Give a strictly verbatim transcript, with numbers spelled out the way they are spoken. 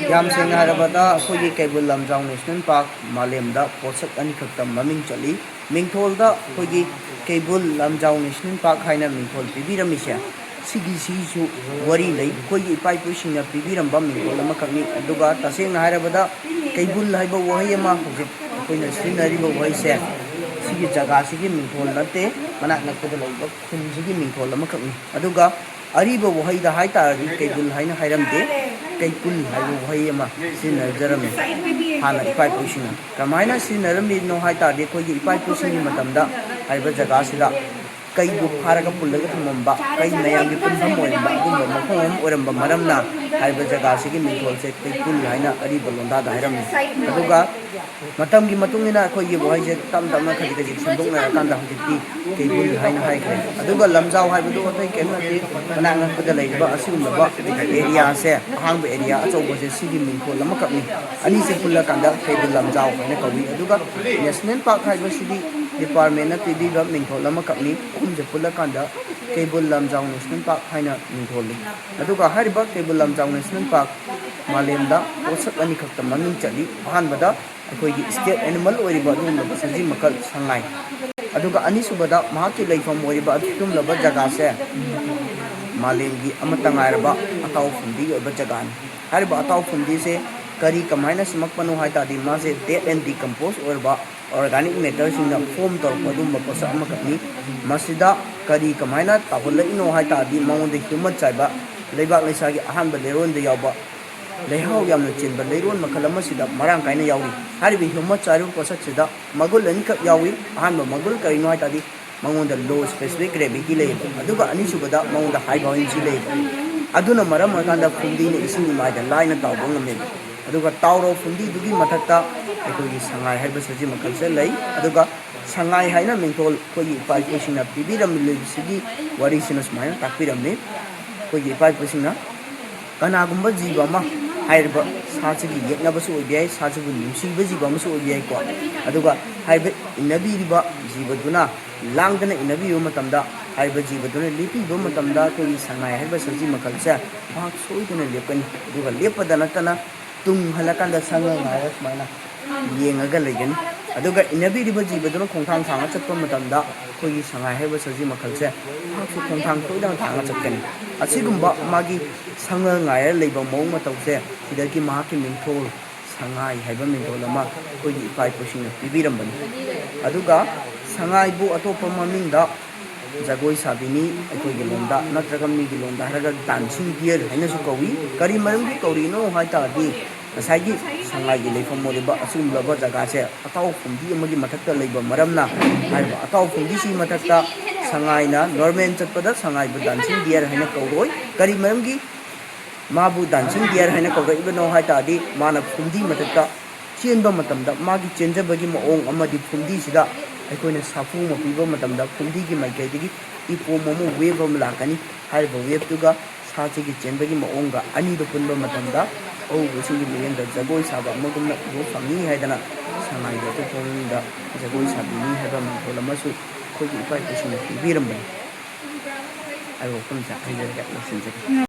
ꯌꯥꯝ ꯁꯦꯡꯅ ꯍꯥꯏꯔꯕꯗ, ꯑꯩꯈꯣꯏꯒꯤ ꯀꯩꯕꯨꯜ ꯂꯝꯖꯥꯎ ꯅꯦꯁꯅꯦꯜ ꯄꯥꯔꯛ ꯃꯥꯂꯦꯝꯗ ꯄꯣꯠꯁꯛ ꯑꯅꯤꯈꯛꯇ ꯃꯃꯤꯡ ꯆꯠꯂꯤ꯫ ꯃꯤꯡꯊꯣꯜꯗ ꯑꯩꯈꯣꯏꯒꯤ ꯀꯩꯕꯨꯜ ꯂꯝꯖꯥꯎ ꯅꯦꯁꯅꯦꯜ ꯄꯥꯔꯛ ꯍꯥꯏꯅ ꯃꯤꯡꯊꯣꯜ ꯄꯤꯕꯤꯔꯝꯃꯤꯁꯦ, ꯁꯤꯒꯤꯁꯤꯁꯨ ꯋꯥꯔꯤ ꯂꯩ꯫ ꯑꯩꯈꯣꯏꯒꯤ ꯏꯄꯥ ꯏꯄꯨꯁꯤꯡꯅ ꯄꯤꯕꯤꯔꯝꯕ ꯃꯤꯡꯊꯣꯜ ꯑꯃꯈꯛꯅꯤ꯫ ꯑꯗꯨꯒ ꯇꯁꯦꯡꯅ ꯍꯥꯏꯔꯕꯗ, ꯀꯩꯕꯨꯜ ꯍꯥꯏꯕ ꯋꯥꯍꯩ ꯑꯃ ꯍꯧꯖꯤꯛ ꯑꯩꯈꯣꯏꯅ ꯁꯤꯖꯤꯟꯅꯔꯤꯕ ꯋꯥꯍꯩꯁꯦ, ꯁꯤꯒꯤ ꯖꯒꯥꯁꯤꯒꯤ ꯃꯤꯡꯊꯣꯜ ꯅꯠꯇꯦ, ꯃꯅꯥꯛ ꯅꯛꯄꯗ ꯂꯩꯕ ꯈꯨꯟꯁꯤꯒꯤ ꯃꯤꯡꯊꯣꯜ ꯑꯃꯈꯛꯅꯤ꯫ ꯑꯗꯨꯒ ꯑꯔꯤꯕ ꯋꯥꯍꯩꯗ ꯍꯥꯏꯇꯥꯔꯗꯤ ꯀꯩꯕꯨꯜ ꯍꯥꯏꯅ ꯍꯥꯏꯔꯝꯗꯦ, ꯀꯩꯀꯨꯜ ꯍꯥꯏꯕ ꯋꯥꯍꯩ ꯑꯃ ꯁꯤꯖꯤꯟꯅꯖꯔꯝꯃꯤ ꯍꯥꯟꯅ ꯏꯄꯥ ꯏꯄꯨꯁꯤꯡꯅ꯫ ꯀꯃꯥꯏꯅ ꯁꯤꯖꯤꯟꯅꯔꯝꯃꯤꯅꯣ ꯍꯥꯏ ꯇꯥꯔꯗꯤ, ꯑꯩꯈꯣꯏꯒꯤ ꯏꯄꯥ ꯏꯄꯨꯁꯤꯡꯒꯤ ꯃꯇꯝꯗ ꯍꯥꯏꯔꯤꯕ ꯖꯒꯥꯁꯤꯗ ꯀꯩꯕꯨ ꯐꯥꯔꯒ ꯄꯨꯜꯂꯒ ꯊꯝꯃꯝꯕ, ꯀꯩ ꯃꯌꯥꯝꯒꯤ ꯄꯨꯟꯐꯝ ꯑꯣꯏꯔꯝꯕ ꯑꯗꯨꯒꯨꯝꯕ ꯃꯐꯝ ꯑꯃ ꯑꯣꯏꯔꯝꯕ ꯃꯔꯝꯅ ꯍꯥꯏꯔꯤꯕ ꯖꯒꯥꯁꯤꯒꯤ ꯃꯤꯡꯊꯣꯜꯁꯦ ꯀꯩꯀꯨꯜ ꯍꯥꯏꯅ ꯑꯔꯤꯕ ꯂꯣꯟꯗꯥꯗ ꯍꯥꯏꯔꯝꯃꯤ꯫ ꯑꯗꯨꯒ ꯃꯇꯝꯒꯤ ꯃꯇꯨꯡ ꯏꯟꯅ ꯑꯩꯈꯣꯏꯒꯤ ꯋꯥꯍꯩꯁꯦ ꯇꯞ ꯇꯞꯅ ꯈꯖꯤꯛ ꯈꯖꯤꯛ ꯁꯦꯝꯗꯣꯛꯅꯔꯀꯥꯟꯗ ꯍꯧꯖꯤꯛꯇꯤ ꯀꯩꯕꯨꯜ ꯍꯥꯏꯅ ꯍꯥꯏꯈ꯭ꯔꯦ꯫ ꯑꯗꯨꯒ ꯂꯝꯖꯥꯎ ꯍꯥꯏꯕꯗꯨ ꯑꯇꯩ ꯀꯔꯤꯝ ꯅꯠꯇꯦ, ꯃꯅꯥꯛ ꯅꯛꯄꯗ ꯂꯩꯔꯤꯕ ꯑꯁꯤꯒꯨꯝꯂꯕ ꯑꯦꯔꯤꯌꯥꯁꯦ, ꯑꯍꯥꯡꯕ ꯑꯦꯔꯤꯌꯥ ꯑꯆꯧꯕꯁꯦ, ꯁꯤꯒꯤ ꯃꯤꯡꯊꯣꯜ ꯑꯃꯈꯛꯅꯤ꯫ ꯑꯅꯤꯁꯦ ꯄꯨꯜꯂꯀꯥꯟꯗ ꯀꯩꯕꯨꯜ ꯂꯝꯖꯥꯎ ꯍꯥꯏꯅ ꯀꯧꯏ꯫ ꯑꯗꯨꯒ ꯅꯦꯁꯅꯦꯜ ꯄꯥꯔꯛ ꯍꯥꯏꯕꯁꯤꯗꯤ ꯗꯤꯄꯥꯔꯠꯃꯦꯟꯅ ꯄꯤꯕꯤꯕ ꯃꯤꯡꯊꯣꯜ ꯑꯃꯈꯛꯅꯤ꯫ ꯑꯍꯨꯝꯁꯦ ꯄꯨꯜꯂꯀꯥꯟꯗ ꯀꯩꯕꯨꯜ ꯂꯝꯖꯥꯎ ꯅꯦꯁꯅꯦꯜ ꯄꯥꯔꯛ ꯍꯥꯏꯅ ꯃꯤꯡꯊꯣꯜꯂꯤ꯫ ꯑꯗꯨꯒ ꯍꯥꯏꯔꯤꯕ ꯀꯩꯕꯨꯜ ꯂꯝꯖꯥꯎ ꯅꯦꯁꯅꯦꯜ ꯄꯥꯔꯛ ꯃꯥꯂꯦꯝꯗ ꯄꯣꯠꯁꯛ ꯑꯅꯤꯈꯛꯇ ꯃꯃꯤꯡ ꯆꯠꯂꯤ꯫ ꯑꯍꯥꯟꯕꯗ ꯑꯩꯈꯣꯏꯒꯤ ꯁ꯭ꯇꯦꯠ ꯑꯦꯅꯤꯃꯦꯜ ꯑꯣꯏꯔꯤꯕ ꯑꯗꯨꯒꯨꯝꯂꯕ ꯁꯖꯤ ꯃꯈꯜ ꯁꯉꯥꯏ, ꯑꯗꯨꯒ ꯑꯅꯤꯁꯨꯕꯗ ꯃꯍꯥꯛꯀꯤ ꯂꯩꯐꯝ ꯑꯣꯏꯔꯤꯕ ꯑꯗꯨꯒꯨꯝꯂꯕ ꯖꯒꯥꯁꯦ ꯃꯥꯂꯦꯝꯒꯤ ꯑꯃꯠꯇ ꯉꯥꯏꯔꯕ ꯑꯇꯥꯎ ꯐꯨꯝꯗꯤ ꯑꯣꯏꯕ ꯖꯒꯥꯅꯤ꯫ ꯍꯥꯏꯔꯤꯕ ꯑꯇꯥꯎ ꯐꯨꯝꯗꯤꯁꯦ ꯀꯔꯤ ꯀꯃꯥꯏꯅ ꯁꯦꯝꯃꯛꯄꯅꯣ ꯍꯥꯏ ꯇꯥꯔꯗꯤ, ꯃꯥꯁꯦ ꯗꯦꯠ ꯑꯦꯟ ꯗꯤꯀꯝꯄꯣꯁ ꯑꯣꯏꯔꯕ ꯑꯣꯔꯒꯥꯅꯤꯛ ꯃꯦꯇꯔꯁꯤꯡꯅ ꯐꯣꯝ ꯇꯧꯔꯛꯄ ꯑꯗꯨꯒꯨꯝꯕ ꯄꯣꯠꯁꯛ ꯑꯃꯈꯛꯅꯤ꯫ ꯃꯁꯤꯗ ꯀꯔꯤ ꯀꯃꯥꯏꯅ ꯇꯧꯍꯜꯂꯛꯏꯅꯣ ꯍꯥꯏ ꯇꯥꯔꯗꯤ, ꯃꯉꯣꯟꯗ ꯍ꯭ꯌꯨꯃꯁ ꯆꯥꯏꯕ, ꯂꯩꯕꯥꯛ ꯂꯩꯁꯥꯒꯤ ꯑꯍꯥꯟꯕ ꯂꯩꯔꯣꯟꯗ ꯌꯥꯎꯕ ꯂꯩꯍꯥꯎ ꯌꯥꯝꯅ ꯆꯦꯟꯕ ꯂꯩꯔꯣꯟ ꯃꯈꯜ ꯑꯃꯁꯤꯗ ꯃꯔꯥꯡ ꯀꯥꯏꯅ ꯌꯥꯎꯔꯤ꯫ ꯍꯥꯏꯔꯤꯕ ꯍ꯭ꯌꯨꯃꯁ ꯆꯥꯏꯔꯤꯕ ꯄꯣꯠꯁꯛꯁꯤꯗ ꯃꯒꯨꯟ ꯑꯅꯤꯈꯛ ꯌꯥꯎꯏ꯫ ꯑꯍꯥꯟꯕ ꯃꯒꯨꯟ ꯀꯔꯤꯅꯣ ꯍꯥꯏ ꯇꯥꯔꯗꯤ, ꯃꯉꯣꯟꯗ ꯂꯣ ꯁ꯭ꯄꯦꯁꯤꯐꯤꯛ ꯒ꯭ꯔꯦꯚꯤꯇꯤ ꯂꯩꯌꯦꯕ, ꯑꯗꯨꯒ ꯑꯅꯤꯁꯨꯕꯗ ꯃꯉꯣꯟꯗ ꯍꯥꯏ ꯕꯥꯎꯌꯦꯟꯁꯤ ꯂꯩꯌꯦꯕ꯫ ꯑꯗꯨꯅ ꯃꯔꯝ ꯑꯣꯏꯔꯀꯥꯟꯗ ꯐꯨꯝꯗꯤꯅ ꯏꯁꯤꯡ ꯏꯃꯥꯏꯗ ꯂꯥꯏꯅ ꯇꯥꯎꯕ ꯉꯝꯃꯦꯕ꯫ ꯑꯗꯨꯒ ꯇꯥꯎꯔꯕ ꯐꯨꯝꯗꯤꯗꯨꯒꯤ ꯃꯊꯛꯇ ꯑꯩꯈꯣꯏꯒꯤ ꯁꯉꯥꯏ ꯍꯥꯏꯕ ꯁꯖꯤ ꯃꯈꯜꯁꯦ ꯂꯩ꯫ ꯑꯗꯨꯒ ꯁꯉꯥꯏ ꯍꯥꯏꯅ ꯃꯤꯡꯊꯣꯜ ꯑꯩꯈꯣꯏꯒꯤ ꯏꯄꯥ ꯏꯄꯨꯁꯤꯡꯅ ꯄꯤꯕꯤꯔꯝꯂꯤꯕꯁꯤꯒꯤ ꯋꯥꯔꯤꯁꯤꯅ ꯁꯨꯃꯥꯏꯅ ꯇꯥꯛꯄꯤꯔꯝꯃꯤ꯫ ꯑꯩꯈꯣꯏꯒꯤ ꯏꯄꯥ ꯏꯄꯨꯁꯤꯡꯅ ꯀꯅꯥꯒꯨꯝꯕ ꯖꯤꯕ ꯑꯃ ꯍꯥꯏꯔꯤꯕ ꯁꯥꯁꯤꯒꯤ ꯌꯦꯛꯅꯕꯁꯨ ꯑꯣꯏꯕ ꯌꯥꯏ, ꯁꯥꯁꯤꯕꯨ ꯅꯨꯡꯁꯤꯕ ꯖꯤꯕ ꯑꯃꯁꯨ ꯑꯣꯏꯕ ꯌꯥꯏꯀꯣ꯫ ꯑꯗꯨꯒ ꯍꯥꯏꯔꯤꯕ ꯏꯟꯅꯕꯤꯔꯤꯕ ꯖꯤꯕꯗꯨꯅ ꯂꯥꯡꯗꯅ ꯏꯟꯅꯕꯤꯕ ꯃꯇꯝꯗ ꯍꯥꯏꯔꯤꯕ ꯖꯤꯕꯗꯨꯅ ꯂꯦꯞꯄꯤꯕ ꯃꯇꯝꯗ ꯑꯩꯈꯣꯏꯒꯤ ꯁꯉꯥꯏ ꯍꯥꯏꯔꯤꯕ ꯁꯖꯤ ꯃꯈꯜꯁꯦ ꯃꯍꯥꯛ ꯁꯣꯏꯗꯅ ꯂꯦꯞꯀꯅꯤ꯫ ꯑꯗꯨꯒ ꯂꯦꯞꯄꯗ ꯅꯠꯇꯅ ꯇꯨꯡ ꯍꯜꯂꯀꯥꯟꯗ ꯁꯪꯉ ꯉꯥꯏꯔ ꯁꯨꯃꯥꯏꯅ ꯌꯦꯡꯉꯒ ꯂꯩꯒꯅꯤ꯫ ꯑꯗꯨꯒ ꯏꯟꯅꯕꯤꯔꯤꯕ ꯖꯤꯕꯗꯨꯅ ꯈꯣꯡꯊꯥꯡ ꯊꯥꯡꯉ ꯆꯠꯄ ꯃꯇꯝꯗ ꯑꯩꯈꯣꯏꯒꯤ ꯁꯉꯥꯏ ꯍꯥꯏꯔꯤꯕ ꯁꯖꯤ ꯃꯈꯜꯁꯦ ꯃꯍꯥꯛꯁꯨ ꯈꯣꯡꯊꯥꯡ ꯁꯣꯏꯗꯅ ꯊꯥꯡꯉ ꯆꯠꯀꯅꯤ꯫ ꯑꯁꯤꯒꯨꯝꯕ ꯃꯥꯒꯤ ꯁꯪꯉ ꯉꯥꯏꯔ ꯂꯩꯕ ꯃꯑꯣꯡ ꯃꯇꯧꯁꯦ ꯁꯤꯗꯒꯤ ꯃꯍꯥꯛꯀꯤ ꯃꯤꯡꯊꯣꯜ ꯁꯉꯥꯏ ꯍꯥꯏꯕ ꯃꯤꯡꯊꯣꯜ ꯑꯃ ꯑꯩꯈꯣꯏꯒꯤ ꯏꯄꯥ ꯏꯄꯨꯁꯤꯡꯅ ꯄꯤꯕꯤꯔꯝꯕꯅꯤ꯫ ꯑꯗꯨꯒ ꯁꯉꯥꯏꯕꯨ ꯑꯇꯣꯞꯄ ꯃꯃꯤꯡꯗ ꯖꯒꯣꯏ ꯁꯥꯕꯤꯅꯤ ꯑꯩꯈꯣꯏꯒꯤ ꯂꯣꯟꯗ, ꯅꯠꯇ꯭ꯔꯒ ꯃꯤꯒꯤ ꯂꯣꯟꯗ ꯍꯥꯏꯔꯒ dancing deer ꯍꯥꯏꯅꯁꯨ ꯀꯧꯏ꯫ ꯀꯔꯤ ꯃꯔꯝꯒꯤ ꯀꯧꯔꯤꯅꯣ ꯍꯥꯏ ꯇꯥꯔꯗꯤ ꯉꯁꯥꯏꯒꯤ ꯁꯉꯥꯏꯒꯤ ꯂꯩꯐꯝ ꯑꯣꯏꯔꯤꯕ ꯑꯁꯤꯒꯨꯝꯂꯕ ꯖꯒꯥꯁꯦ ꯑꯇꯥꯎ ꯐꯨꯝꯗꯤ ꯑꯃꯒꯤ ꯃꯊꯛꯇ ꯂꯩꯕ ꯃꯔꯝꯅ ꯍꯥꯏꯔꯤꯕ ꯑꯇꯥꯎ ꯐꯨꯝꯗꯤꯁꯤꯒꯤ ꯃꯊꯛꯇ ꯁꯉꯥꯏꯅ normal ꯆꯠꯄꯗ ꯁꯉꯥꯏꯕꯨ dancing deer ꯍꯥꯏꯅ ꯀꯧꯔꯣꯏ꯫ ꯀꯔꯤ ꯃꯔꯝꯒꯤ ꯃꯥꯕꯨ dancing deer ꯍꯥꯏꯅ ꯀꯧꯔꯛꯏꯕꯅꯣ ꯍꯥꯏ ꯇꯥꯔꯗꯤ ꯃꯥꯅ ꯐꯨꯝꯗꯤ ꯃꯊꯛꯇ ꯆꯦꯟꯕ ꯃꯇꯝꯗ ꯃꯥꯒꯤ ꯆꯦꯟꯖꯕꯒꯤ ꯃꯑꯣꯡ ꯑꯃꯗꯤ ꯐꯨꯝꯗꯤꯁꯤꯗ ꯑꯩꯈꯣꯏꯅ ꯁꯥꯐꯨ ꯑꯃ ꯄꯤꯕ ꯃꯇꯝꯗ ꯐꯨꯝꯗꯤꯒꯤ ꯃꯥꯏꯀꯩꯗꯒꯤ ꯏꯄꯣꯝ ꯑꯃ wave ꯑꯃ ꯂꯥꯛꯀꯅꯤ꯫ ꯍꯥꯏꯔꯤꯕ waveꯇꯨꯒ ꯁꯥꯁꯤꯒꯤ ꯆꯦꯟꯕꯒꯤ ꯃꯑꯣꯡꯒ ꯑꯅꯤꯗꯨ ꯄꯨꯟꯕ ꯃꯇꯝꯗ ꯑꯎꯕꯁꯤꯡꯒꯤ ꯃꯤꯠꯌꯦꯡꯗ ꯖꯒꯣꯏ ꯁꯥꯕ ꯑꯃꯒꯨꯝꯅ ꯎꯕ ꯐꯪꯏ ꯍꯥꯏꯗꯅ ꯁꯉꯥꯏꯒꯤ ꯑꯇꯣꯞꯄ ꯃꯃꯤꯡꯗ ꯖꯒꯣꯏ ꯁꯥꯕꯤꯅꯤ ꯍꯥꯏꯕ ꯃꯤꯡꯊꯣꯜ ꯑꯃꯁꯨ ꯑꯩꯈꯣꯏꯒꯤ ꯏꯄꯥ ꯏꯄꯨꯁꯤꯡꯅ ꯄꯤꯕꯤꯔꯝꯕꯅꯤ꯫ ꯍꯥꯏꯕ ꯋꯥꯐꯝꯁꯦ ꯍꯥꯏꯖꯔꯒ ꯂꯣꯏꯁꯤꯟꯖꯒꯦ꯫